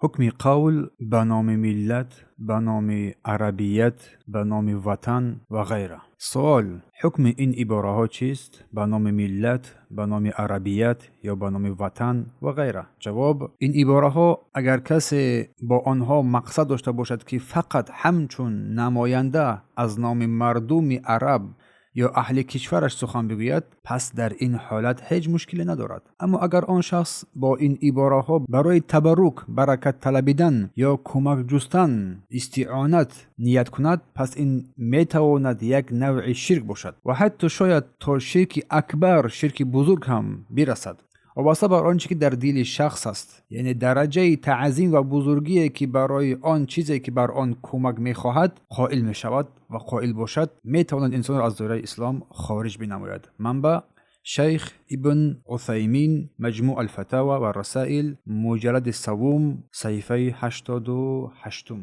Ҳукми қавл ба номи миллат, ба номи арабият, ба номи ватан ва ғайра. Суол: ҳукми ин ибораҳо чист? Ба номи миллат, ба номи арабият ё ба номи ватан ва ғайра. Ҷавоб: ин ибораҳо, агар касе бо онҳо мақсад дошта бошад, ки фақат ҳамчун намоянда аз номи мардуми араб ё аҳли кишвараш сухан бигӯяд, пас дар ин ҳолат ҳеҷ мушкиле надорад. Аммо агар он шахс бо ин ибораҳо барои табаррук, баракат талабидан ё кӯмак ҷустан, истиъонат ният кунад, пас ин метавонад як навъи ширк бошад ва ҳатто шояд то ширки акбар, ширки бузург ҳам бирасад. Вобаста бар он чӣ ки дар дили шахс аст, яъне дараҷаи таъзим ва бузургие, ки барои он чизе, ки бар он кӯмак мехоҳад, қоил мешавад ва қоил бошад, метавонад инсонро аз доираи ислом хориҷ бинамояд. Манбаъ: Шайх Ибн Усаймин, Маҷмӯъ алфатава ва расаил, муҷаллади саввум, саҳифаи 88-ум.